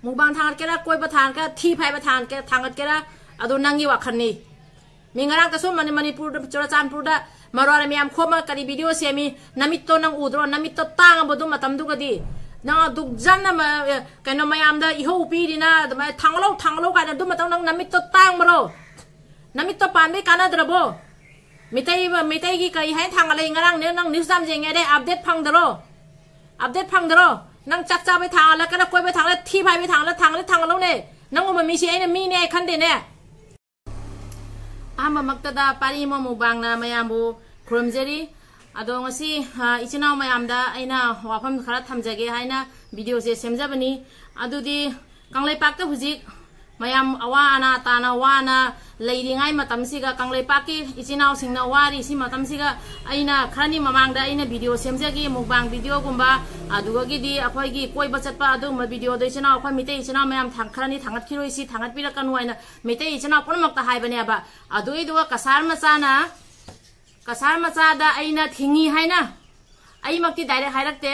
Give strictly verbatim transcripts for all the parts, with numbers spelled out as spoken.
Mukbang ꯊꯥꯡꯒꯠꯀꯦꯔꯥ, ꯀꯣꯏꯕ ꯊꯥꯡꯒꯠꯀꯦꯔꯥ, ꯊꯤ five ꯊꯥꯡꯒꯠꯀꯦꯔꯥ, ꯊꯥꯡꯒꯠꯀꯦꯔꯥ, ꯑꯗꯨ ꯅꯪꯒꯤ ꯋꯥꯈꯜꯅꯤ꯫ ꯃꯤ ꯉꯔꯥꯡꯇꯁꯨ ꯃꯅꯤ-, ꯃꯅꯤꯄꯨꯔꯗ, ꯆꯨꯔꯆꯥꯟꯄꯨꯔꯗ ꯃꯔꯣꯏ ꯃꯌꯥꯝ ꯈꯣꯝꯃ ꯀꯔꯤ ꯚꯤꯗꯤꯑꯣ ꯁꯦꯝꯃꯤ? ꯅꯃꯤꯠꯇꯣ ꯅꯪ ꯎꯗ꯭ꯔꯣ? ꯅꯃꯤꯠꯇꯣ ꯇꯥꯡꯉꯕ ꯑꯗꯨ ꯃꯇꯝꯗꯨꯒꯗꯤ? ꯅꯪ ꯑꯗꯨꯛ ꯖꯟꯅ ꯃ-, ꯀꯩꯅꯣ ꯃꯌꯥꯝꯗ ꯏꯍꯧ ꯄꯤꯔꯤꯅ ꯑꯗꯨꯃꯥꯏꯅ "ꯊꯥꯡꯒꯠꯂꯣ, ꯊꯥꯡꯒꯠꯂꯣ" ꯀꯥꯏꯅ ꯑꯗꯨ ꯃꯇꯝ ꯅꯪ ꯅꯃꯤꯠꯇꯣ ꯇꯥꯡꯕ꯭ꯔꯣ? ꯅꯃꯤꯠꯇꯣ ꯄꯥꯟꯕꯩ ꯀꯥꯟꯅꯗ꯭ꯔꯕꯣ? ꯃꯤꯇꯩ, ꯃꯤꯇꯩꯒꯤ ꯀꯔꯤ ꯍꯥꯏꯅ ꯊꯥꯡꯒꯠꯂꯛꯏ? ꯉꯔꯥꯡ ꯅꯪ news ꯌꯥꯝ ꯌꯦꯡꯉꯦ ꯑꯗꯩ update ꯐꯪꯗ꯭ꯔꯣ? Update ꯐꯪꯗ꯭ꯔꯣ? ꯅꯪ ꯆꯥꯛ ꯆꯥꯕꯩ ꯊꯥꯡꯒꯠꯂꯛꯀꯦꯔꯥ, ꯀꯣꯏꯕꯩ ꯊꯥꯡꯒꯠꯂꯛ-, ꯊꯤ ꯐꯥꯏꯕꯩ ꯊꯥꯡꯒꯠꯂꯛ-, ꯊꯥꯡꯒꯠꯂꯛ-, ꯊꯥꯡꯒꯠꯂꯛꯎꯅꯦ꯫ ꯅꯪꯒꯨꯝꯕ ꯃꯤꯁꯦ ꯑꯩꯅ ꯃꯤꯅꯦ ꯍꯥꯏ ꯈꯟꯗꯦꯅꯦ꯫ ꯑꯍꯥꯟꯕꯃꯛꯇꯗ ꯄꯥꯔꯤ ꯑꯃ ꯃꯨꯛꯕꯥꯡꯅ ꯃꯌꯥꯝꯕꯨ ꯈꯨꯔꯨꯝꯖꯔꯤ꯫ ꯑꯗꯣ ꯉꯁꯤ, ꯑ, ꯏꯆꯤꯟ ꯏꯅꯥꯎ ꯃꯌꯥꯝꯗ ꯑꯩꯅ ꯋꯥꯐꯝ ꯈꯔ ꯊꯝꯖꯒꯦ ꯍꯥꯏꯅ ꯚꯤꯗꯤꯑꯣꯁꯦ ꯁꯦꯝꯖꯕꯅꯤ꯫ ꯑꯗꯨꯗꯤ ꯀꯪꯂꯩꯄꯥꯛꯇ ꯍꯧꯖꯤꯛ ꯃꯌꯥꯝ ꯑꯋꯥ ꯑꯅꯥ ꯇꯥꯅ ꯋꯥꯅ ꯂꯩꯔꯤꯉꯥꯏ ꯃꯇꯝꯁꯤꯒ, ꯀꯪꯂꯩꯄꯥꯛꯀꯤ ꯏꯆꯤꯟ ꯏꯅꯥꯎꯁꯤꯡꯅ ꯋꯥꯔꯤ ꯁꯤ ꯃꯇꯝꯁꯤꯒ, ꯑꯩꯅ ꯈꯔꯅꯤ ꯃꯃꯥꯡꯗ ꯑꯩꯅ ꯚꯤꯗꯤꯑꯣ ꯁꯦꯝꯖꯈꯤ, ꯃꯨꯛꯕꯥꯡ ꯚꯤꯗꯤꯑꯣꯒꯨꯝꯕ, ꯑꯗꯨꯗꯒꯤꯗꯤ ꯑꯩꯈꯣꯏꯒꯤ ꯀꯣꯏꯕ ꯆꯠꯄ ꯑꯗꯨꯒꯨꯝꯕ ꯚꯤꯗꯤꯑꯣꯗꯣ ꯏꯆꯤꯟ ꯏꯅꯥꯎ ꯑꯩꯈꯣꯏ ꯃꯤꯇꯩ ꯏꯆꯤꯟ ꯏꯅꯥꯎ ꯃꯌꯥꯝ ꯊꯥꯡ-, ꯈꯔꯅꯤ ꯊꯥꯡꯒꯠꯈꯤꯔꯣꯏ, ꯁꯤ ꯊꯥꯡꯒꯠꯄꯤꯔꯛꯀꯅꯨ ꯍꯥꯏꯅ ꯃꯤꯇꯩ ꯏꯆꯤꯟ ꯏꯅꯥꯎ ꯄꯨꯝꯅꯃꯛꯇ ꯍꯥꯏꯕꯅꯦꯕ꯫ ꯑꯗꯨꯏꯗꯨꯒ ꯀꯁꯥꯔ ꯃꯆꯥꯅ, ꯀꯁꯥꯔ ꯃꯆꯥꯗ ꯑꯩꯅ ꯊꯤꯡꯉꯤ ꯍꯥꯏꯅ, ꯑꯩꯃꯛꯇꯤ direct ꯍꯥꯏꯔꯛꯇꯦ,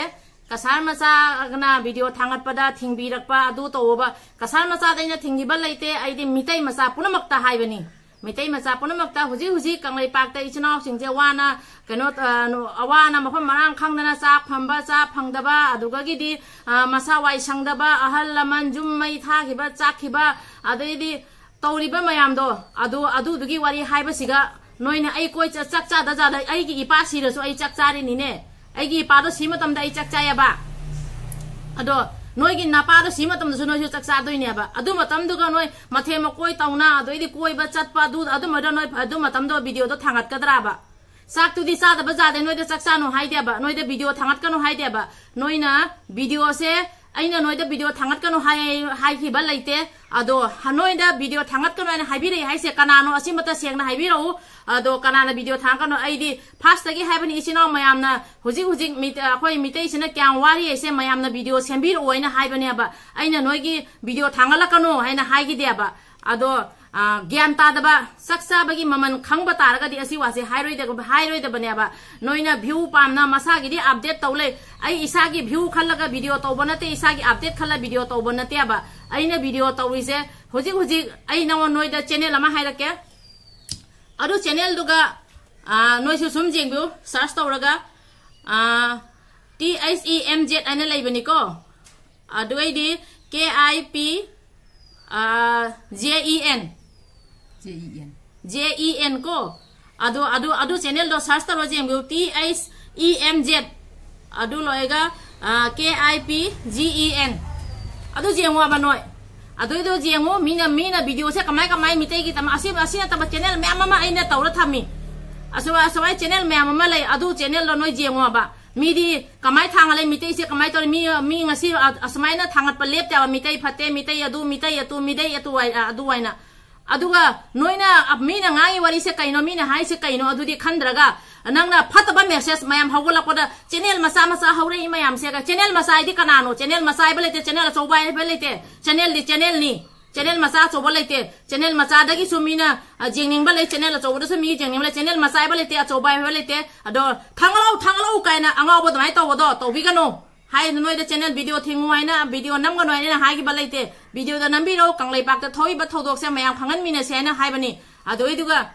ꯀꯁꯥꯔ ꯃꯆꯥꯅ ꯚꯤꯗꯤꯑꯣ ꯊꯥꯡꯒꯠꯄꯗ ꯊꯤꯡꯕꯤꯔꯛꯄ ꯑꯗꯨ ꯇꯧꯕ, ꯀꯁꯥꯔ ꯃꯆꯥꯗ ꯑꯩꯅ ꯊꯤꯡꯈꯤꯕ ꯂꯩꯇꯦ꯫ ꯑꯩꯗꯤ ꯃꯤꯇꯩ ꯃꯆꯥ ꯄꯨꯝꯅꯃꯛꯇ ꯍꯥꯏꯕꯅꯤ, ꯃꯤꯇꯩ ꯃꯆꯥ ꯄꯨꯝꯅꯃꯛꯇ꯫ ꯍꯧꯖꯤꯛ ꯍꯧꯖꯤꯛ ꯀꯪꯂꯩꯄꯥꯛꯇ ꯏꯆꯤꯟ ꯏꯅꯥꯎꯁꯤꯡꯁꯦ ꯋꯥꯅ, ꯀꯩꯅꯣ, ꯑ, ꯑꯋꯥ ꯑꯅꯥ ꯃꯐꯝ ꯃꯔꯥꯡ ꯈꯪꯗꯅ, ꯆꯥꯛ ꯐꯪꯕ, ꯆꯥ ꯐꯪꯗꯕ, ꯑꯗꯨꯗꯒꯤꯗꯤ, ꯑ, ꯃꯁꯥ ꯋꯥꯏ ꯁꯪꯗꯕ, ꯑꯍꯜ ꯂꯃꯟ ꯌꯨꯝ ꯃꯩ ꯊꯥꯈꯤꯕ, ꯆꯥꯛꯈꯤꯕ, ꯑꯗꯩꯗꯤ ꯇꯧꯔꯤꯕ ꯃꯌꯥꯝꯗꯣ, ꯑꯗꯨ, ꯑꯗꯨꯗꯨꯒꯤ ꯋꯥꯔꯤ ꯍꯥꯏꯕꯁꯤꯒ, ꯅꯣꯏꯅ ꯑꯩ ꯀꯣꯏ ꯆ-, ꯆꯥꯛ ꯆꯥꯗ ꯆꯥꯗ ꯑꯩꯒꯤ ꯏꯄꯥ ꯁꯤꯔꯁꯨ ꯑꯩ ꯆꯥꯛ ꯆꯥꯔꯤꯅꯤꯅꯦ, ꯑꯩꯒꯤ ꯏꯄꯥꯗꯣ ꯁꯤ ꯃꯇꯝꯗ ꯑꯩ ꯆꯥꯛ ꯆꯥꯏꯌꯦꯕ꯫ ꯑꯗꯣ ꯅꯣꯏꯒꯤ ꯅꯄꯥꯗꯣ ꯁꯤ ꯃꯇꯝꯗꯁꯨ ꯅꯣꯏꯁꯨ ꯆꯥꯛ ꯆꯥꯗꯣꯏꯅꯦꯕ꯫ ꯑꯗꯨ ꯃꯇꯝꯗꯨꯒ ꯅꯣꯏ ꯃꯊꯦꯜ ꯃꯀꯣꯏ ꯇꯧꯅ, ꯑꯗꯩꯗꯤ ꯀꯣꯏꯕ ꯆꯠꯄ, ꯑꯗꯨ, ꯑꯗꯨꯝꯕꯗꯣ ꯅꯣꯏ ꯑꯗꯨ ꯃꯇꯝꯗꯣ ꯚꯤꯗꯤꯑꯣꯗꯣ ꯊꯥꯡꯒꯠꯀꯗ꯭ꯔꯥꯕ? ꯆꯥꯛꯇꯨꯗꯤ ꯆꯥꯗꯕ ꯌꯥꯗꯦ, ꯅꯣꯏꯗ ꯆꯥꯛ ꯆꯥꯅꯨ ꯍꯥꯏꯗꯦꯕ, ꯅꯣꯏꯗ ꯚꯤꯗꯤꯑꯣ ꯊꯥꯡꯒꯠꯀꯅꯨ ꯍꯥꯏꯗꯦꯕ꯫ ꯅꯣꯏꯅ ꯚꯤꯗꯤꯑꯣꯁꯦ, ꯑꯩꯅ ꯅꯣꯏꯗ ꯚꯤꯗꯤꯑꯣ ꯊꯥꯡꯒꯠꯀꯅꯨ ꯍꯥꯏ-, ꯍꯥꯏꯈꯤꯕ ꯂꯩꯇꯦ꯫ ꯑꯗꯣ ꯍ-, ꯅꯣꯏꯗ ꯚꯤꯗꯤꯑꯣ ꯊꯥꯡꯒꯠꯀꯅꯨ ꯍꯥꯏꯅ ꯍꯥꯏꯕꯤꯔꯛꯏ ꯍꯥꯏꯁꯦ ꯀꯅꯥꯅꯣ? ꯑꯁꯤꯃꯇ ꯁꯦꯡꯅ ꯍꯥꯏꯕꯤꯔꯛꯎ꯫ ꯑꯗꯣ ꯀꯅꯥꯅ ꯚꯤꯗꯤꯑꯣ ꯊꯥꯡꯒꯠꯀꯅꯨ? ꯑꯩꯗꯤ first ꯇꯒꯤ ꯍꯥꯏꯕꯅꯤ, ꯏꯆꯤꯟ ꯏꯅꯥꯎ ꯃꯌꯥꯝꯅ ꯍꯧꯖꯤꯛ ꯍꯧꯖꯤꯛ ꯃꯤꯇ-, ꯑꯩꯈꯣꯏ ꯃꯤꯇꯩꯁꯤꯅ ꯀꯌꯥꯝ ꯋꯥꯔꯤ ꯍꯥꯏꯁꯦ ꯃꯌꯥꯝꯅ ꯚꯤꯗꯤꯑꯣ ꯁꯦꯝꯕꯤꯔꯛꯑꯣ ꯍꯥꯏꯅ ꯍꯥꯏꯕꯅꯦꯕ꯫ ꯑꯩꯅ ꯅꯣꯏꯒꯤ ꯚꯤꯗꯤꯑꯣ ꯊꯥꯡꯒꯠꯂꯛꯀꯅꯨ ꯍꯥꯏꯅ ꯍꯥꯏꯈꯤꯗꯦꯕ꯫ ꯑꯗꯣ ꯒ꯭ꯌꯥꯟ ꯇꯥꯗꯕ, ꯆꯥꯛ ꯆꯥꯕꯒꯤ ꯃꯃꯜ ꯈꯪꯕ ꯇꯥꯔꯒꯗꯤ ꯑꯁꯤ ꯋꯥꯁꯦ ꯍꯥꯏꯔꯣꯏꯗꯕ ꯍꯥꯏꯔꯣꯏꯗꯕꯅꯦꯕ꯫ ꯅꯣꯏꯅ ꯚ꯭ꯌꯨ ꯄꯥꯝꯅ ꯃꯁꯥꯒꯤꯗꯤ ꯑꯞꯗꯦꯠ ꯇꯧ ꯂꯩ꯫ ꯑꯩ ꯏꯁꯥꯒꯤ ꯚ꯭ꯌꯨ ꯈꯜꯂꯒ ꯚꯤꯗꯤꯑꯣ ꯇꯧꯕ ꯅꯠꯇꯦ, ꯏꯁꯥꯒꯤ ꯑꯞꯗꯦꯠ ꯈꯜꯂ ꯚꯤꯗꯤꯑꯣ ꯇꯧꯕ ꯅꯠꯇꯦꯕ꯫ ꯑꯩꯅ ꯚꯤꯗꯤꯑꯣ ꯇꯧꯔꯤꯁꯦ ꯍꯧꯖꯤꯛ ꯍꯧꯖꯤꯛ ꯑꯩ ꯅꯉꯣꯟ ꯅꯣꯏꯗ ꯆꯦꯅꯦꯜ ꯑꯃ ꯍꯥꯏꯔꯛꯀꯦ꯫ ꯑꯗꯨ ꯆꯦꯅꯦꯜꯗꯨꯒ ꯅꯣꯏꯁꯨ ꯁꯨꯝ ꯌꯦꯡꯕꯤꯌꯨ, ꯁꯔꯁ ꯇꯧꯔꯒ T H E M Z ꯍꯥꯏꯅ ꯂꯩꯕꯅꯤꯀꯣ꯫ ꯑꯗꯨ ꯑꯩꯗꯤ K I P J E N J E N J E N ꯀꯣ꯫ ꯑꯗꯨ ꯑꯗꯨ ꯑꯗꯨ ꯆꯦꯅꯦꯜꯗꯣ ꯁꯔꯁ ꯇꯧꯔ ꯌꯦꯡꯕꯤꯌꯨ, T H E M Z. ꯑꯗꯨ ꯂꯣꯏꯔꯒ K I P G E N. ꯑꯗꯨ ꯌꯦꯡꯉꯣꯕ ꯅꯣꯏ꯫ ꯑꯗꯨꯏꯗꯣ ꯌꯦꯡꯉꯨ, ꯃꯤꯅ ꯃꯤꯅ ꯚꯤꯗꯤꯑꯣꯁꯦ ꯀꯃꯥꯏ ꯀꯃꯥꯏ ꯃꯤꯇꯩꯒꯤ ꯇꯝ-, ꯑꯁꯤ ꯑꯁꯤ ꯅꯠꯇꯕ ꯆꯦꯅꯦꯜ ꯃꯌꯥꯝ ꯑꯃ ꯑꯩꯅ ꯇꯧꯔ ꯊꯝꯃꯤ꯫ ꯑꯁꯨꯃꯥꯏ ꯑꯁꯨꯃꯥꯏ ꯆꯦꯅꯦꯜ ꯃꯌꯥꯝ ꯑꯃ ꯂꯩ, ꯑꯗꯨ ꯆꯦꯅꯦꯜꯗꯣ ꯅꯣꯏ ꯌꯦꯡꯉꯣꯕ꯫ ꯃꯤꯗꯤ ꯀꯃꯥꯏ ꯊꯥꯡꯒꯠꯂꯦ, ꯃꯤꯇꯩꯁꯦ ꯀꯃꯥꯏ ꯇꯧꯔꯤ, ꯃꯤ ꯃꯤ ꯉꯁꯤ ꯑ-, ꯑꯁꯨꯃꯥꯏꯅ ꯊꯥꯡꯒꯠꯄ ꯂꯦꯞꯇꯦꯕ, ꯃꯤꯇꯩ ꯐꯠꯇꯦ, ꯃꯤꯇꯩ ꯑꯗꯨ, ꯃꯤꯇꯩ ꯑꯗꯨ, ꯃꯤꯇꯩ ꯑꯗꯨ ꯍꯥꯏ-, ꯑ-, ꯑꯗꯨ ꯍꯥꯏꯅ꯫ ꯑꯗꯨꯒ ꯅꯣꯏꯅ ꯑ-, ꯃꯤꯅ ꯉꯥꯡꯉꯤ ꯋꯥꯔꯤꯁꯦ ꯀꯩꯅꯣ, ꯃꯤꯅ ꯍꯥꯏꯁꯦ ꯀꯩꯅꯣ, ꯑꯗꯨꯗꯤ ꯈꯟꯗ꯭ꯔꯒ ꯅꯪꯅ ꯐꯠꯇꯕ ꯃꯦꯁꯦꯖ ꯃꯌꯥꯝ ꯍꯧꯒꯠꯂꯛꯄꯗ ꯆꯦꯅꯦꯜ ꯃꯆꯥ ꯃꯆꯥ ꯍꯧꯔꯛꯏ ꯃꯌꯥꯝꯁꯦ, ꯆꯦꯅꯦꯜ ꯃꯆꯥ ꯍꯥꯏꯗꯤ ꯀꯅꯥꯅꯣ? ꯆꯦꯅꯦꯜ ꯃꯆꯥ ꯍꯥꯏꯕ ꯂꯩꯇꯦ, ꯆꯦꯅꯦꯜ ꯑꯆꯧꯕ ꯍꯥꯏꯕ ꯂꯩꯇꯦ, ꯆꯦꯅꯦꯜꯗꯤ ꯆꯦꯅꯦꯜꯅꯤ꯫ ꯆꯦꯅꯦꯜ ꯃꯆꯥ ꯑꯆꯧꯕ ꯂꯩꯇꯦ꯫ ꯆꯦꯅꯦꯜ ꯃꯆꯥꯗꯒꯤꯁꯨ ꯃꯤꯅ, ꯑ, ꯌꯦꯡꯅꯤꯡꯕ ꯂꯩ, ꯆꯦꯅꯦꯜ ꯑꯆꯧꯕꯗꯁꯨ ꯃꯤ ꯌꯦꯡꯅꯤꯡꯕ ꯂꯩ꯫ ꯆꯦꯅꯦꯜ ꯃꯆꯥ ꯍꯥꯏꯕ ꯂꯩꯇꯦ, ꯑꯆꯧꯕ ꯍꯥꯏꯕ ꯂꯩꯇꯦ꯫ ꯑꯗꯣ "ꯊꯥꯡꯒꯠꯂꯛꯎ, ꯊꯥꯡꯒꯠꯂꯛꯎ" ꯀꯥꯏꯅ ꯑꯉꯥꯎꯕ ꯑꯗꯨꯃꯥꯏꯅ ꯇꯧꯕꯗꯣ ꯇꯧꯕꯤꯒꯅꯨ꯫ ꯍꯥꯏ ꯅꯣꯏꯗ ꯆꯦꯅꯦꯜ ꯚꯤꯗꯤꯑꯣ ꯊꯤꯡꯉꯨ ꯍꯥꯏꯅ, ꯚꯤꯗꯤꯑꯣ ꯅꯝꯒꯅꯨ ꯍꯥꯏꯅ ꯑꯩꯅ ꯍꯥꯏꯈꯤꯕ ꯂꯩꯇꯦ꯫ ꯚꯤꯗꯤꯑꯣꯗ ꯅꯝꯕꯤꯔꯛꯎ, ꯀꯪꯂꯩꯄꯥꯛꯇ ꯊꯣꯛꯏꯕ ꯊꯧꯗꯣꯛꯁꯦ ꯃꯌꯥꯝ ꯈꯪꯍꯟꯃꯤꯟꯅꯁꯦ ꯍꯥꯏꯅ ꯍꯥꯏꯕꯅꯤ꯫ ꯑꯗꯨꯏꯗꯨꯒ,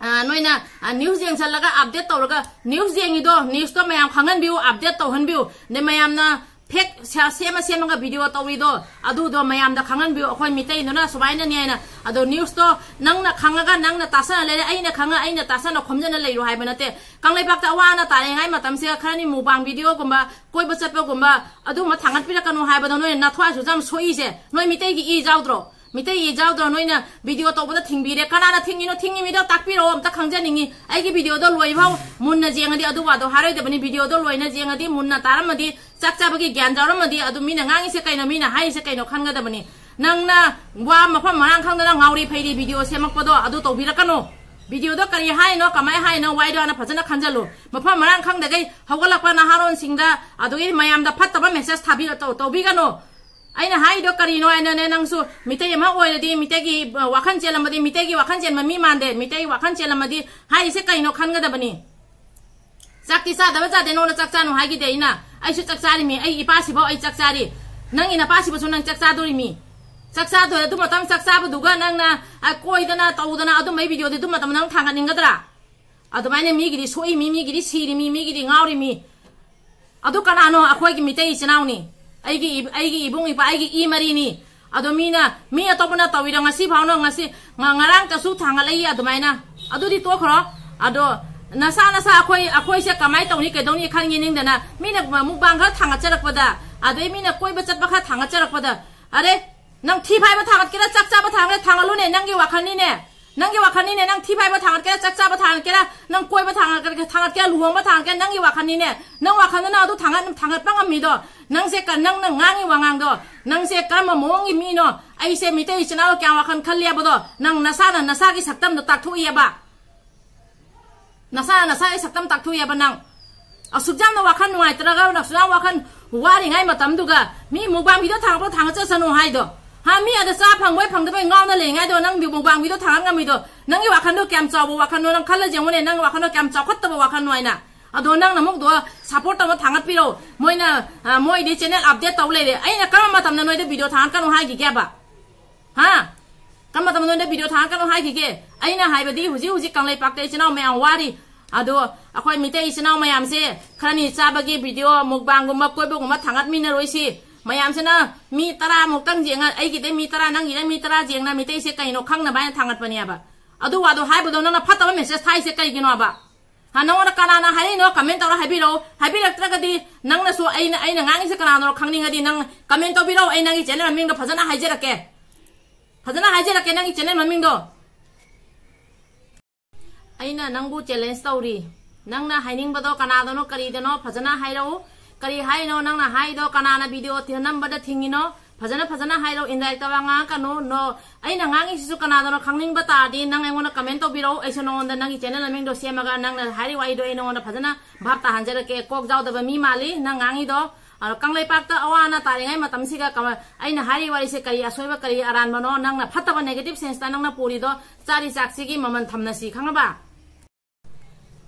ꯑ, ꯅꯣꯏꯅ, ꯑ, ꯅ꯭ꯌꯨꯁ ꯌꯦꯡꯁꯜꯂꯒ ꯑꯞꯗꯦꯠ ꯇꯧꯔꯒ, ꯅ꯭ꯌꯨꯁ ꯌꯦꯡꯉꯤꯗꯣ, ꯅ꯭ꯌꯨꯁꯇꯣ ꯃꯌꯥꯝ ꯈꯪꯍꯟꯕꯤꯌꯨ, ꯑꯞꯗꯦꯠ ꯇꯧꯍꯟꯕꯤꯌꯨ꯫ ꯑꯗꯩ ꯃꯌꯥꯝꯅ ꯐꯦꯛ ꯁꯦ-, ꯁꯦꯝꯃ ꯁꯦꯝꯃꯒ ꯚꯤꯗꯤꯑꯣ ꯇꯧꯔꯤꯗꯣ, ꯑꯗꯨꯗꯣ ꯃꯌꯥꯝꯗ ꯈꯪꯍꯟꯕꯤꯌꯨ, "ꯑꯩꯈꯣꯏ ꯃꯤꯇꯩꯗꯨꯅ ꯁꯨꯃꯥꯏꯅꯅꯤ" ꯍꯥꯏꯅ꯫ ꯑꯗꯣ ꯅ꯭ꯌꯨꯁꯇꯣ ꯅꯪꯅ ꯈꯪꯉꯒ ꯅꯪꯅ ꯇꯥꯁꯟꯅ ꯂꯩꯔꯦ, ꯑꯩꯅ ꯈꯪꯉ ꯑꯩꯅ ꯇꯥꯁꯟꯅ ꯈꯣꯝꯖꯟꯅ ꯂꯩꯔꯣ ꯍꯥꯏꯕ ꯅꯠꯇꯦ꯫ ꯀꯪꯂꯩꯄꯥꯛꯇ ꯑꯋꯥ ꯑꯅꯥ ꯇꯥꯔꯤꯉꯩ ꯃꯇꯝꯁꯤꯗ ꯈꯔꯅꯤ ꯃꯨꯛꯕꯥꯡ ꯚꯤꯗꯤꯑꯣꯒꯨꯝꯕ, ꯀꯣꯏꯕ ꯆꯠꯄꯒꯨꯝꯕ, ꯑꯗꯨꯒꯨꯝꯕ ꯊꯥꯡꯒꯠꯄꯤꯔꯛꯀꯅꯨ ꯍꯥꯏꯕꯗꯣ ꯅꯣꯏꯅ ꯅꯊ꯭ꯋꯥꯏꯁꯨ ꯌꯥꯝ ꯁꯣꯛꯏꯁꯦ꯫ ꯅꯣꯏ ꯃꯤꯇꯩꯒꯤ ꯏ ꯌꯥꯎꯗ꯭ꯔꯣ? ꯃꯤꯇꯩ ꯏ ꯌꯥꯎꯗ꯭ꯔꯣ? ꯅꯣꯏꯅ ꯚꯤꯗꯤꯑꯣ ꯇꯧꯕꯗ ꯊꯤꯡꯕꯤꯔꯦ꯫ ꯀꯅꯥꯅ ꯊꯤꯡꯉꯤꯅꯣ? ꯊꯤꯡꯉꯤ ꯃꯤꯗꯣ ꯇꯥꯛꯄꯤꯔꯛꯑꯣ, ꯑꯝꯇ ꯈꯪꯖꯅꯤꯡꯉꯤ꯫ ꯑꯩꯒꯤ ꯚꯤꯗꯤꯑꯣꯗꯣ ꯂꯣꯏꯐꯥꯎ ꯃꯨꯟꯅ ꯌꯦꯡꯉꯗꯤ ꯑꯗꯨ ꯋꯥꯗꯣ ꯍꯥꯏꯔꯣꯏꯗꯕꯅꯤ꯫ ꯚꯤꯗꯤꯑꯣꯗꯣ ꯂꯣꯏꯅ ꯌꯦꯡꯉꯗꯤ, ꯃꯨꯟꯅ ꯇꯥꯔꯝꯃꯗꯤ, ꯆꯥꯛ ꯆꯥꯕꯒꯤ ꯒ꯭ꯌꯥꯟ ꯌꯥꯎꯔꯝꯃꯗꯤ, ꯑꯗꯨ ꯃꯤꯅ ꯉꯥꯡꯉꯤꯁꯦ ꯀꯩꯅꯣ, ꯃꯤꯅ ꯍꯥꯏꯔꯤꯁꯦ ꯀꯩꯅꯣ ꯈꯟꯒꯗꯕꯅꯤ꯫ ꯅꯪꯅ ꯋꯥ ꯃꯐꯝ ꯃꯔꯥꯡ ꯈꯪꯗꯅ ꯉꯥꯎꯔꯤ ꯐꯩꯔꯤ ꯚꯤꯗꯤꯑꯣ ꯁꯦꯝꯃꯛꯄꯗꯣ ꯑꯗꯨ ꯇꯧꯕꯤꯔꯛꯀꯅꯣ꯫ ꯚꯤꯗꯤꯑꯣꯗꯣ ꯀꯔꯤ ꯍꯥꯏꯅꯣ, ꯀꯃꯥꯏ ꯍꯥꯏꯅꯣ, ꯋꯥꯏꯗꯣ ꯍꯥꯟꯅ ꯐꯖꯅ ꯈꯟꯖꯜꯂꯨ꯫ ꯃꯐꯝ ꯃꯔꯥꯡ ꯈꯪꯗꯈꯩ ꯍꯧꯒꯠꯂꯛꯄ ꯅꯍꯥꯔꯣꯟꯁꯤꯡꯗ, ꯑꯗꯨꯒꯤ ꯃꯌꯥꯝꯗ ꯐꯠꯇꯕ ꯃꯦꯁꯦꯖ ꯊꯥꯕꯤ-, ꯇꯧ-, ꯇꯧꯕꯤꯒꯅꯨ꯫ ꯑꯩꯅ ꯍꯥꯏꯗꯣ ꯀꯔꯤꯅꯣ ꯍꯥꯏꯅꯅꯦ, ꯅꯪꯁꯨ ꯃꯤꯇꯩ ꯑꯃ ꯑꯣꯏꯔꯗꯤ, ꯃꯤꯇꯩꯒꯤ, ꯑ, ꯋꯥꯈꯜ ꯆꯦꯜꯂꯝꯃꯗꯤ, ꯃꯤꯇꯩꯒꯤ ꯋꯥꯈꯜ ꯆꯦꯟꯕ ꯃꯤ ꯃꯥꯟꯗꯦ꯫ ꯃꯤꯇꯩꯒꯤ ꯋꯥꯈꯜ ꯆꯦꯜꯂꯝꯃꯗꯤ ꯍꯥꯏꯔꯤꯁꯦ ꯀꯩꯅꯣ ꯈꯟꯒꯗꯕꯅꯤ꯫ ꯆꯥꯛꯇꯤ ꯆꯥꯗꯕ ꯆꯥꯗꯦ, ꯅꯉꯣꯟꯗ ꯆꯥꯛ ꯆꯥꯅꯨ ꯍꯥꯏꯈꯤꯗꯦ ꯑꯩꯅ꯫ ꯑꯩꯁꯨ ꯆꯥꯛ ꯆꯥꯔꯤꯃꯤ, ꯑꯩ ꯏꯄꯥꯁꯤꯐꯥꯎ ꯑꯩ ꯆꯥꯛ ꯆꯥꯔꯤ, ꯅꯪꯒꯤ ꯅꯄꯥꯁꯤꯕꯨꯁꯨ ꯅꯪ ꯆꯥꯛ ꯆꯥꯗꯣꯔꯤꯃꯤ꯫ ꯆꯥꯛ ꯆꯥꯗꯣꯏ ꯑꯗꯨ ꯃꯇꯝ ꯆꯥꯛ ꯆꯥꯕꯗꯨꯒ ꯅꯪꯅ, ꯑ, ꯀꯣꯏꯗꯅ ꯇꯧꯗꯅ ꯑꯗꯨꯝꯕꯩ ꯚꯤꯗꯤꯑꯣꯗꯤ ꯑꯗꯨ ꯃꯇꯝꯗ ꯅꯪ ꯊꯥꯡꯒꯠꯅꯤꯡꯒꯗ꯭ꯔꯥ? ꯑꯗꯨꯃꯥꯏꯅ ꯃꯤꯒꯤꯗꯤ ꯁꯣꯛꯏꯃꯤ, ꯃꯤꯒꯤꯗꯤ ꯁꯤꯔꯤꯃꯤ, ꯃꯤꯒꯤꯗꯤ ꯉꯥꯎꯔꯤꯃꯤ꯫ ꯑꯗꯨ ꯀꯅꯥꯅꯣ? ꯑꯩꯈꯣꯏꯒꯤ ꯃꯤꯇꯩ ꯏꯆꯤꯟ ꯏꯅꯥꯎꯅꯤ꯫ ꯑꯩꯒꯤ ꯏ-, ꯑꯩꯒꯤ ꯏꯕꯨꯡ ꯏꯄ꯭ꯋꯥ, ꯑꯩꯒꯤ ꯏ ꯃꯔꯤꯅꯤ꯫ ꯑꯗꯣ ꯃꯤꯅ, ꯃꯤ ꯑꯇꯣꯞꯄꯅ ꯇꯧꯔꯤꯔꯣ? ꯉꯁꯤ ꯐꯥꯎꯅ, ꯉꯁꯤ, ꯉ-, ꯉꯔꯥꯡꯇꯁꯨ ꯊꯥꯡꯒꯠꯂꯛꯏ ꯑꯗꯨꯃꯥꯏꯅ꯫ ꯑꯗꯨꯗꯤ ꯇꯣꯛꯈ꯭ꯔꯣ꯫ ꯑꯗꯣ ꯅꯁꯥ ꯅꯁꯥ ꯑꯩꯈꯣꯏ, ꯑꯩꯈꯣꯏꯁꯦ ꯀꯃꯥꯏꯅ ꯇꯧꯅꯤ ꯀꯩꯗꯧꯅꯤ ꯈꯟꯒꯦ ꯅꯤꯡꯗꯅ ꯃꯤꯅ ꯃꯨꯛꯕꯥꯡ ꯈꯔ ꯊꯥꯡꯒꯠꯆꯔꯛꯄꯗ, ꯑꯗꯩ ꯃꯤꯅ ꯀꯣꯏꯕ ꯆꯠꯄ ꯈꯔ ꯊꯥꯡꯒꯠꯆꯔꯛꯄꯗ, ꯑꯔꯦ, ꯅꯪ ꯊꯤ ꯐꯥꯏꯕ ꯊꯥꯡꯒꯠꯀꯦꯔꯥ, ꯆꯥꯛ ꯆꯥꯕ ꯊꯥꯡꯒꯠꯀꯦꯔꯥ, ꯊꯥꯡꯒꯠꯂꯨꯅꯦ, ꯅꯪꯒꯤ ꯋꯥꯈꯜꯅꯤꯅꯦ꯫ ꯅꯪꯒꯤ ꯋꯥꯈꯜꯅꯤꯅꯦ, ꯅꯪ ꯊꯤ ꯐꯥꯏꯕ ꯊꯥꯡꯒꯠꯀꯦꯔꯥ, ꯆꯥꯛ ꯆꯥꯕ ꯊꯥꯡꯒꯠꯀꯦꯔꯥ, ꯅꯪ ꯀꯣꯏꯕ ꯊꯥꯡꯒꯠꯀꯦꯔꯥ, ꯊꯥꯡꯒꯠꯀꯦꯔꯥ, ꯂꯨꯍꯣꯡꯕ ꯊꯥꯡꯒꯠꯀꯦꯔꯥ, ꯅꯪꯒꯤ ꯋꯥꯈꯜꯅꯤꯅꯦ꯫ ꯅꯪ ꯋꯥꯈꯜꯗꯨꯅ ꯑꯗꯨ ꯊꯥꯡꯒꯠ-, ꯊꯥꯡꯒꯠꯄ ꯉꯝꯃꯤꯗꯣ, ꯅꯪꯁꯦ ꯀ-, ꯅꯪꯅ ꯉꯥꯡꯉꯤ ꯋꯥꯉꯥꯡꯗꯣ, ꯅꯪꯁꯦ ꯀꯔꯝꯕ ꯃꯑꯣꯡꯒꯤ ꯃꯤꯅꯣ? ꯑꯩꯁꯦ ꯃꯤꯇꯩ ꯏꯆꯤꯟ ꯏꯅꯥꯎ ꯀꯌꯥꯝ ꯋꯥꯈꯜ ꯈꯜꯂꯤ ꯍꯥꯏꯕꯗꯣ ꯅꯪ ꯅꯁꯥꯅ ꯅꯁꯥꯒꯤ ꯁꯛꯇꯝꯗꯣ ꯇꯥꯛꯊꯣꯛꯏꯑꯕ꯫ ꯅꯁꯥꯅ ꯅꯁꯥꯒꯤ ꯁꯛꯇꯝ ꯇꯥꯛꯊꯣꯛꯑꯦꯕ ꯅꯪ꯫ ꯑꯁꯨꯛ ꯌꯥꯝꯅ ꯋꯥꯈꯜ ꯅꯨꯡꯉꯥꯏꯇ꯭ꯔꯒ, ꯑꯁꯨꯛ ꯌꯥꯝ ꯋꯥꯈꯜ ꯋꯥꯔꯤꯉꯩ ꯃꯇꯝꯗꯨꯒ ꯃꯤ ꯃꯨꯛꯕꯥꯡ ꯚꯤꯗꯤꯑꯣ ꯊꯥꯡꯒꯠꯄ ꯊꯥꯡꯒꯠꯆꯁꯅꯨ ꯍꯥꯏꯗꯣ꯫ ꯍꯥ, ꯃꯤ ꯑꯗ ꯆꯥ ꯐꯪꯕꯣꯏ ꯐꯪꯗꯕꯣꯏ ꯉꯥꯎꯅ ꯂꯩꯔꯤꯉꯩꯗꯣ ꯅꯪꯗꯤ ꯃꯨꯛꯕꯥꯡ ꯚꯤꯗꯤꯑꯣ ꯊꯥꯡꯒꯠ ꯉꯝꯃꯤꯗꯣ꯫ ꯅꯪꯒꯤ ꯋꯥꯈꯜꯗꯣ ꯀꯌꯥꯝ ꯆꯥꯎꯕ ꯋꯥꯈꯜꯅꯣ? ꯅꯪ ꯈꯜꯂ ꯌꯦꯡꯉꯨꯅꯦ, ꯅꯪꯒꯤ ꯋꯥꯈꯜꯗꯣ ꯀꯌꯥꯝ ꯆꯥꯎꯈꯠꯇꯕ ꯋꯥꯈꯜꯅꯣ ꯍꯥꯏꯅ꯫ ꯑꯗꯣ ꯅꯪꯅ ꯑꯃꯨꯛꯗꯣ ꯁꯞꯄꯣꯔꯠ ꯇꯧꯕ ꯊꯥꯡꯒꯠꯄꯤꯔꯣ꯫ ꯃꯣꯏꯅ, ꯑ, ꯃꯣꯏꯗꯤ ꯆꯦꯅꯦꯜ ꯑꯞꯗꯦꯠ ꯇꯧ ꯂꯩꯔꯦ꯫ ꯑꯩꯅ ꯀꯔꯝꯕ ꯃꯇꯝꯗ ꯅꯣꯏꯗ ꯚꯤꯗꯤꯑꯣ ꯊꯥꯡꯒꯠꯀꯅꯨ ꯍꯥꯏꯈꯤꯒꯦꯕ? ꯍꯥ? ꯀꯔꯝꯕ ꯃꯇꯝꯗ ꯅꯣꯏꯗ ꯚꯤꯗꯤꯑꯣ ꯊꯥꯡꯒꯠꯀꯅꯨ ꯍꯥꯏꯈꯤꯒꯦ? ꯑꯩꯅ ꯍꯥꯏꯕꯗꯤ ꯍꯧꯖꯤꯛ ꯍꯧꯖꯤꯛ ꯀꯪꯂꯩꯄꯥꯛꯇ ꯏꯆꯤꯟ ꯏꯅꯥꯎ ꯃꯌꯥꯝ ꯋꯥꯔꯤ꯫ ꯑꯗꯣ ꯑꯩꯈꯣꯏ ꯃꯤꯇꯩ ꯏꯆꯤꯟ ꯏꯅꯥꯎ ꯃꯌꯥꯝꯁꯦ ꯈꯔꯅꯤ ꯆꯥꯕꯒꯤ ꯚꯤꯗꯤꯑꯣ, ꯃꯨꯛꯕꯥꯡꯒꯨꯝꯕ, ꯀꯣꯏꯕꯒꯨꯝꯕ ꯊꯥꯡꯒꯠꯃꯤꯟꯅꯔꯣꯏꯁꯤ꯫ ꯃꯌꯥꯝꯁꯤꯅ ꯃꯤ ꯇꯔꯥꯃꯨꯛꯇꯪ ꯌꯦꯡꯉ, ꯑꯩꯒꯤꯗꯩ ꯃꯤ ꯇꯔꯥ, ꯅꯪꯒꯤꯗꯩ ꯃꯤ ꯇꯔꯥ ꯌꯦꯡꯅ ꯃꯤꯇꯩꯁꯦ ꯀꯩꯅꯣ ꯈꯪꯅꯕ ꯍꯥꯏꯅ ꯊꯥꯡꯒꯠꯄꯅꯦꯕ꯫ ꯑꯗꯨ ꯋꯥꯗꯣ ꯍꯥꯏꯕꯗꯣ ꯅꯪꯅ ꯐꯠꯇꯕ ꯃꯦꯁꯦꯖ ꯊꯥꯏꯁꯦ ꯀꯩꯒꯤꯅꯣꯕ? ꯍꯥ, ꯅꯉꯣꯟꯗ ꯀꯅꯥꯅ ꯍꯥꯏꯔꯛꯏꯅꯣ? ꯀꯃꯦꯟ ꯇꯧꯔ ꯍꯥꯏꯕꯤꯔꯛꯑꯣ꯫ ꯍꯥꯏꯕꯤꯔꯛꯇ꯭ꯔꯒꯗꯤ ꯅꯪꯅꯁꯨ ꯑꯩꯅ, ꯑꯩꯅ ꯉꯥꯡꯉꯤꯁꯦ ꯀꯅꯥꯅꯣ ꯈꯪꯅꯤꯡꯉꯗꯤ ꯅꯪ ꯀꯃꯦꯟ ꯇꯧꯕꯤꯔꯛꯑꯣ꯫ ꯑꯩ ꯅꯪꯒꯤ ꯆꯦꯅꯦꯜ ꯃꯃꯤꯡꯗꯣ ꯐꯖꯅ ꯍꯥꯏꯖꯔꯛꯀꯦ꯫ ꯐꯖꯅ ꯍꯥꯏꯖꯔꯛꯀꯦ ꯅꯪꯒꯤ ꯆꯦꯅꯦꯜ ꯃꯃꯤꯡꯗꯣ꯫ ꯑꯩꯅ ꯅꯪꯕꯨ ꯆꯦꯂꯦꯟꯖ ꯇꯧꯔꯤ꯫ ꯅꯪꯅ ꯍꯥꯏꯅꯤꯡꯕꯗꯣ ꯀꯅꯥꯗꯅꯣ ꯀꯔꯤꯗꯅꯣ ꯐꯖꯅ ꯍꯥꯏꯔꯛꯎ꯫ ꯀꯔꯤ ꯍꯥꯏꯅꯣ ꯅꯪꯅ ꯍꯥꯏꯗꯣ? ꯀꯅꯥꯅ ꯚꯤꯗꯤꯑꯣ ꯊꯤ-, ꯅꯝꯕꯗ ꯊꯤꯡꯉꯤꯅꯣ? ꯐꯖꯅ, ꯐꯖꯅ ꯍꯥꯏꯔꯛꯎ꯫ ꯏꯟꯗꯥꯏꯔꯦꯛꯇ ꯋꯥ ꯉꯥꯡꯉꯛꯀꯅꯨ꯫ ꯅꯣ, ꯑꯩꯅ ꯉꯥꯡꯉꯤꯁꯤꯁꯨ ꯀꯅꯥꯗꯅꯣ ꯈꯪꯅꯤꯡꯕ ꯇꯥꯔꯗꯤ ꯅꯪ ꯑꯩꯉꯣꯟꯗ ꯀꯃꯦꯟ ꯇꯧꯕꯤꯔꯛꯎ꯫ ꯑꯩꯁꯨ ꯅꯉꯣꯟꯗ ꯅꯪꯒꯤ ꯆꯦꯅꯦꯜ ꯃꯃꯤꯡꯗꯣ ꯁꯦꯝꯃꯒ ꯅꯪꯅ ꯍꯥꯏꯔꯤꯕ ꯋꯥꯍꯩꯗꯣ ꯑꯩ ꯅꯉꯣꯟꯗ ꯐꯖꯅ ꯚꯥꯞ ꯇꯥꯍꯟꯖꯔꯛꯀꯦ꯫ ꯀꯣꯛ ꯌꯥꯎꯗꯕ ꯃꯤ ꯃꯥꯜꯂꯤ ꯅꯪ ꯉꯥꯡꯉꯤꯗꯣ꯫ ꯑꯗꯣ ꯀꯪꯂꯩꯄꯥꯛꯇ ꯑꯋꯥ ꯑꯅꯥ ꯇꯥꯔꯤꯉꯩ ꯃꯇꯝꯁꯤꯒ ꯀꯃ-, ꯑꯩꯅ ꯍꯥꯏꯔꯤꯕ ꯋꯥꯔꯤꯁꯦ ꯀꯔꯤ ꯑꯁꯣꯏꯕ, ꯀꯔꯤ ꯑꯔꯥꯟꯕꯅꯣ, ꯅꯪꯅ ꯐꯠꯇꯕ negative senseꯇ ꯅꯪꯅ ꯄꯨꯔꯤꯗꯣ, ꯆꯥꯔꯤ ꯆꯥꯛꯁꯤꯒꯤ ꯃꯃꯜ ꯊꯝꯅꯁꯤ, ꯈꯪꯉꯕ?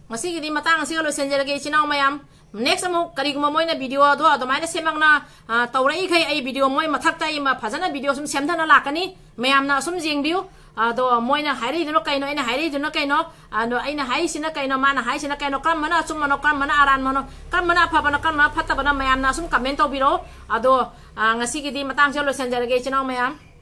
ꯉꯁꯤꯒꯤꯗꯤ ꯃꯇꯥꯡ ꯑꯁꯤꯒ ꯂꯣꯏꯁꯤꯟꯖꯔꯒꯦ, ꯏꯆꯤꯟ ꯏꯅꯥꯎ ꯃꯌꯥꯝ꯫ Next ꯑꯃꯨꯛ ꯀꯔꯤꯒꯨꯝꯕ ꯃꯣꯏꯅ videoꯗꯣ ꯑꯗꯨꯃꯥꯏꯅ ꯁꯦꯝꯃꯛꯅ, ꯑ, ꯇꯧꯔꯛꯏꯈꯩ, ꯑꯩ video ꯃꯣꯏ ꯃꯊꯛꯇ ꯑꯩ ꯃ-, ꯐꯖꯅ video ꯁꯨꯝ ꯁꯦꯝꯊꯅ ꯂꯥꯛꯀꯅꯤ꯫ ꯃꯌꯥꯝꯅ ꯑꯁꯨꯝ ꯌꯦꯡꯕꯤꯌꯨ꯫ ꯑꯗꯣ ꯃꯣꯏꯅ ꯍꯥꯏꯔꯛꯏꯗꯨꯅ ꯀꯩꯅꯣ, ꯑꯩꯅ ꯍꯥꯏꯔꯛꯏꯗꯨꯅ ꯀꯩꯅꯣ, ꯑꯗꯣ ꯑꯩꯅ ꯍꯥꯏꯔꯤꯁꯤꯅ ꯀꯩꯅꯣ, ꯃꯥꯅ ꯍꯥꯏꯔꯤꯁꯤꯅ ꯀꯩꯅꯣ, ꯀꯔꯝꯕꯅ ꯑꯆꯨꯝꯕꯅꯣ, ꯀꯔꯝꯕꯅ ꯑꯔꯥꯟꯕꯅꯣ, ꯀꯔꯝꯕꯅ ꯑꯐꯕꯅꯣ, ꯀꯔꯝꯕꯅ ꯐꯠꯇꯕꯅꯣ, ꯃꯌꯥꯝꯅ ꯑꯁꯨꯝ comment ꯇꯧꯕꯤꯔꯛꯑꯣ꯫ ꯑꯗꯣ, ꯑ, ꯉꯁꯤꯒꯤꯗꯤ ꯃꯇꯥꯡꯁꯤꯗ ꯂꯣꯏꯁꯤꯟꯖꯔꯒꯦ, ꯏꯆꯤꯟ ꯏꯅꯥꯎ ꯃꯌꯥꯝ꯫